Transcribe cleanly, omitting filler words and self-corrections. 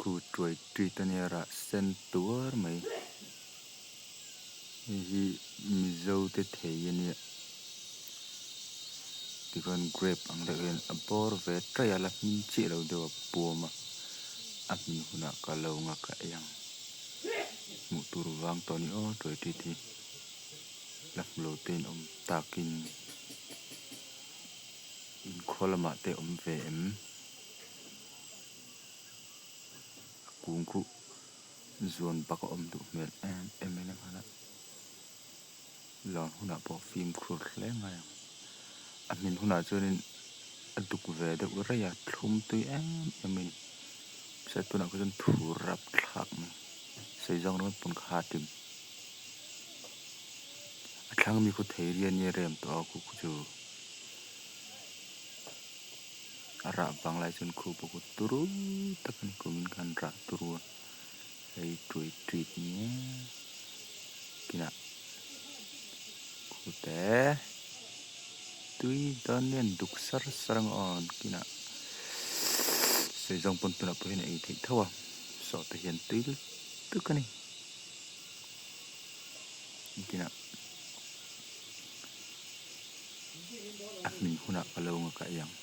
Khu tuai tit a nia rah sen tuar mai. Hei hi Mizo te thei a nia tikhuan grape ang deuh hian a bawr ve taih a la hmin chiah lo deuh a puam a a hmin hunah ka lo nga ka ei ang hmuh tur vang tawh a ni aw tuai tit hi la hmu lo te in awm takin inkhua lamah te awm ve em a kung khuh. Zuan bak a awm duh hmel em em mai lehnghal a, lawn hunah pawh fimkhur hle ngai ang. A hmin hunah chuanin a duk ve deuh raih a, thlum tui em em mai a ni. Mahse tunah kha chuan thur rap thlak mai, sawi zawng ringawt pawn ka ha tim. A thlang mi khu thei rian nia rem tawh a khu khu chu a rah vang lai chuan khu pawh khu turu tak a ni kumin khan rah turu a hei tuai tit nia kinah khu te tui dawn hian duk sar sar ang aw kinah sawi zawng pawn tunah pawh hian a ei theih tho a saw te hian tui lutuk a ni kinah a hmin hunah ka lo nga ka ei ang.